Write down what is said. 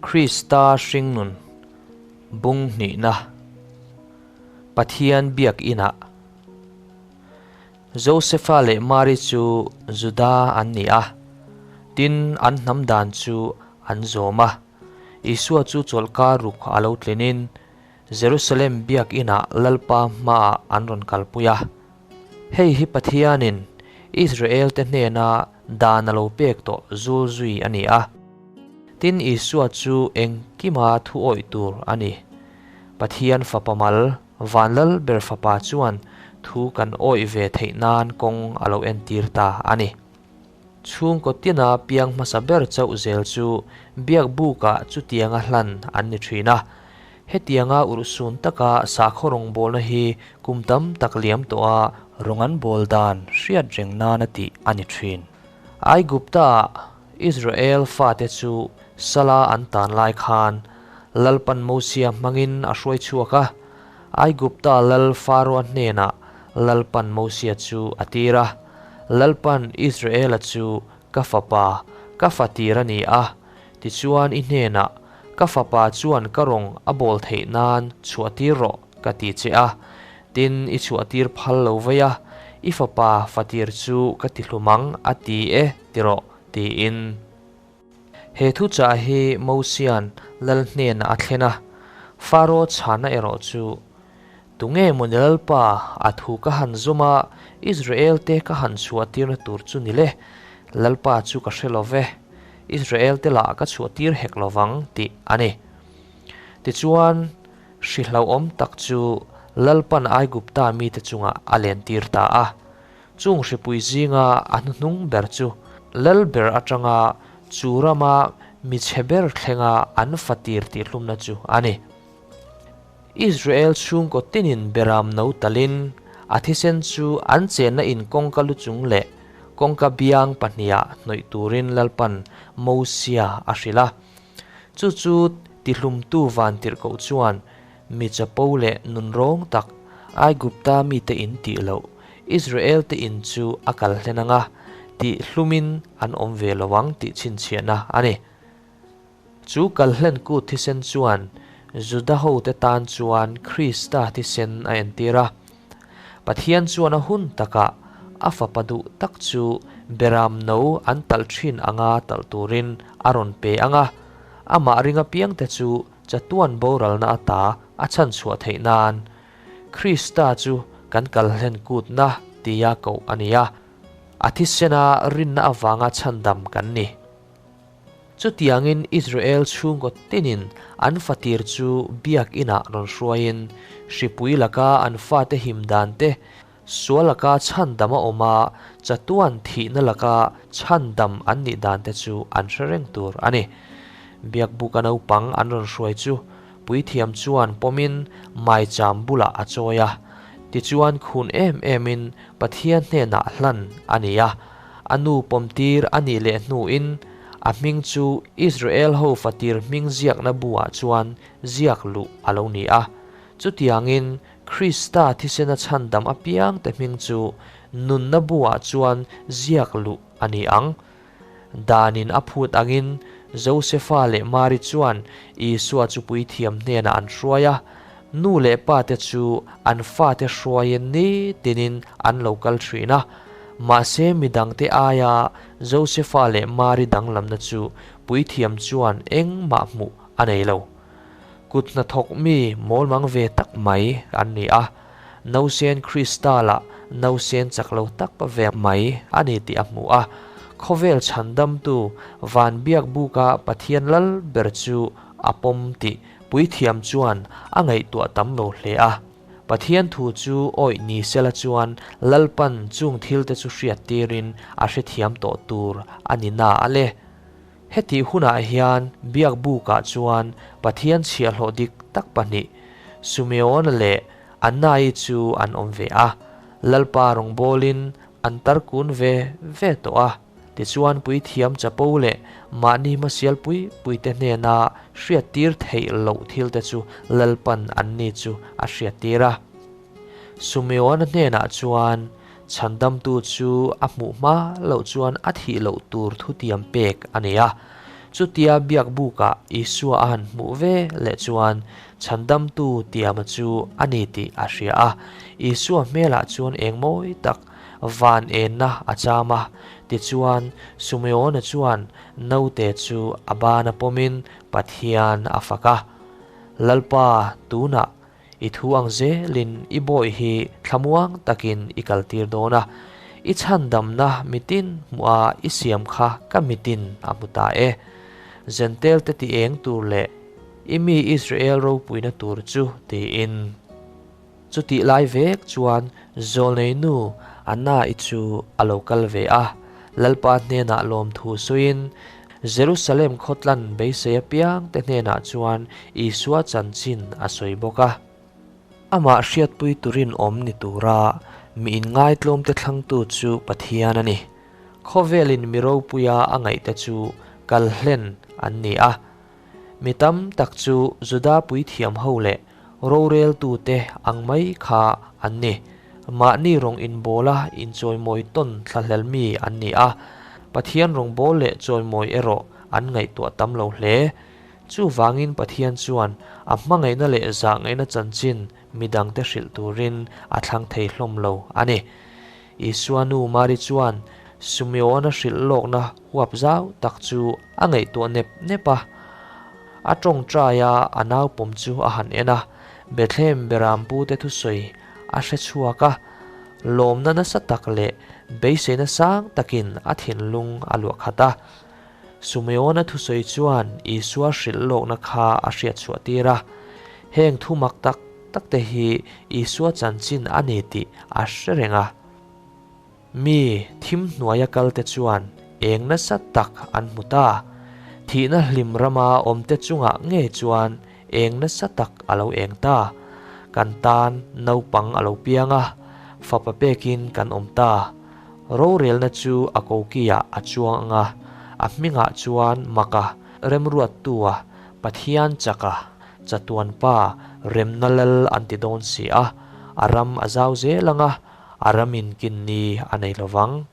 Krista hringnun bung hnihna Pathian biak inah Josefa leh Mari chu Juda an ni a, tin an hnam dan chu an zawm a. Isua chu chawlhkar ruk a lo tlinin Jerusalem biak inah Lalpa hmaah an rawn kalpui a. Hei hi Pathianin Israelte hnena dan a lo pek tawh zul zui a ni a. Tin, Isua chu engkima thu awih tur a ni. Pathian Fapa mal, van lal ber Fapa chuan thu kan awih ve theih nan kawng a lo entir ta a ni. Chhungkaw tina piang hmasa ber chauh zel chu biak bukah chutianga hlan an ni thin a. Hetianga urhsun taka sakhaw rawngbawlna hi kum tam tak liam tawha rawng an bawl dan hriat reng nana tih a ni thin. Aigupta-ah Israel fate chu sala an tan lai khan Lalpan Mosia hmangin a hruai chhuak a, Aigupta lal Faroa hnenah Lalpan Mosia chu a tir a, Lalpan Israela chu ka fapa, ka fatir a ni a, tichuan i hnenah, Ka fapa chuan ka rawng a bawl theih nan chhuahtir rawh, ka ti che a. Tin, i chhuahtir phal lo vei a, i fapa fatir chu ka ti hlum ang, a ti e, ti rawh, tiin. He thuchah hi Mosia'n lal hnenah a thlen a, Faro chhana erawh chu, Tunge maw ni Lalpa, a thu ka han zawm a, Israel-te ka han chhuahtirna tur chu ni le? Lalpa chu ka hre lo ve, Israel-te lah ka chhuahtir hek lo vang, tih a ni. Tichuan, hri hlauhawm tak chu Lalpa'n Aigupta mite chungah a lentir ta a. Chung hripui zinga a hnuhnung ber chu lal ber atanga chu rama mi chhe ber thlenga an fatir tihhlumna chu a ni. Israel chhungkaw tinin beram no talin a thisen chu an chenna in kawngka lu chung leh kawngka biang pahniha hnawih turin Lalpan Mosia a hrilh a. Chu chu tihlumtu vantirhkoh chuan mi chapo leh nunrawng tak Aigupta mite in tih loh Israel te in chu a kal hlen ang a, tih hlumin an awm ve lo ang tih chhinchhiahna a ni. Chu kalhlen kut thisen chuan Juda hote tan chuan Krista thisen a entir a. Pathian chuan a hun takah a fapa duh tak chu beram no an talh thin anga talh turin a rawn pe ang a, amah ring apiangte chu chatuan boralna ata a chhanchhuah theih nan Krista chu kan kalhlen kutna tia koh a ni a, a thisena rinna avanga chhandam kan ni. Chutiangin Israel chhungkaw tinin an fatir chu biakinah rawn hruaiin, hripui laka an fate him dan te, sual laka chhandam a awm a, chatuan thihna laka chhandam an nih dan te chu an hre reng tur a ni. Biakbuka naupang an rawn hruai chu puithiam chuan pawmin maicham bulah a chawi a, tichuan khun em emin Pathian hnenah hlan a ni a. A nu pawmtir a nih leh hnuin a hming chu Israel ho fatir hming ziakna buah chuan ziak luh a lo ni a. Chutiangin Krista thisena chhandam apiangte hming chu nunna buah chuan ziak luh a ni ang. Danin a phut angin Josefa leh Mari chuan Isua chu puithiam hnenah an hruai a. Nu leh pate chu an fate hruaiin nitinin an lo kal thin a. Mahse midangte aia Josefa leh Mari danglamna chu puithiam chuan engmah hmuh a nei lo. Kut hnathawk mi mawlmang ve tak mai an ni a, nausen Krista lah nausen chak lo tak ve mai a ni tih a hmu a. Khawvel chhandamtu van biak buka Pathian lal ber chu a pawm tih Puithiam chuan a ngaihtuah tam lo hle a. Pathian thu chu awih ni sela chuan Lalpan chung thilte chu hriattirin a hrethiam tawh tur a ni na a le. Hetih hunah hian biak bukah chuan Pathian chhiahhlawh dik tak pahnih, Sumeona leh Anna-i chu an awm ve a. Lalpa rawngbawlin an tarkun ve ve tawh a. Tichuan puithiam chapo leh mahni hmasial pui puite hnena hriattir theih loh thilte chu Lalpan anni chu a hriattir a. Sumeona hnenah chuan chhandamtu chu a hmuh hma loh chuan a thih loh tur thutiam pek a nei a. Chutia biak bukah Isua a han hmuh ve leh chuan Chhandamtu tiama chu a ni tih a hria a. Isua hmelah chuan eng mawi tak van enna a cham a. Tichuan, Sumeona chuan naute chu a bana pawmin Pathian a fak a. Lalpa, tunah I thu ang zelin i bawi hi thlamuang takin i kaltir dawn a, i chhandamna mitin hmuha i siam kha ka mitin a hmu ta e. Zentel te ti eng tur leh i mi Israel ropuina tur chu tiin. Chutih lai vek chuan Zawlneinu Anna-i chu a lo kal ve a, Lalpa hnenah lawmthu sawiin Jerusalem khawtlan beisei apiang te hnenah chuan Isua chanchin a sawi bawk a. Amah hriatpui turin awm ni tura mi inngaitlawmte thlangtu chu Pathian a ni. Khawvelin mi ropuia a ngaihte chu kal hlen an ni a. Mi tam tak chu Juda puithiam ho leh roreltute ang mai kha an ni. Mahni rawng inbawla inchawimawi tawn thlahlel mi an ni a, Pathian rawngbâwl leh chawimawi erawh an ngaihtuah tam lo hle. Chuvangin Pathian chuan a hmangaihna leh zahngaihna chanchin midangte hrilh turin a thlang thei hlawm lo a ni. Isua nu Mari chuan Sumeona hrilh lawkna huap zau tak chu a ngaihtuah nep nep a. A tawngtai a, a naupawm chu a han en a, Bethlehem Berampute thusawi a hre chhuak a, lawmna nasa tak leh beiseina sang takin a thinlung a luah khat a. Sumeona thusawi chuan Isua hrilh lawkna kha a hriat chhuah tir a, heng thu mak tak tak te hi Isua chanchin a ni tih a hre reng a. Mi thim hnuaia kalte chuan eng nasa tak an hmu ta. Thihna hlim rama awmte chungah ngei chuan eng nasa tak a lo eng ta. Kan tan naupang a lo piang a, fapa pekin kan awm ta. Rorelna chu a kokiah a chuang ang a, a hmingah chuan Maka, Remruattua, Pathian chaka, Chatuan Pa, Remna Lal an ti dawn si a, a ram a zau zel ang a, a ramin kinni a nei lo vang.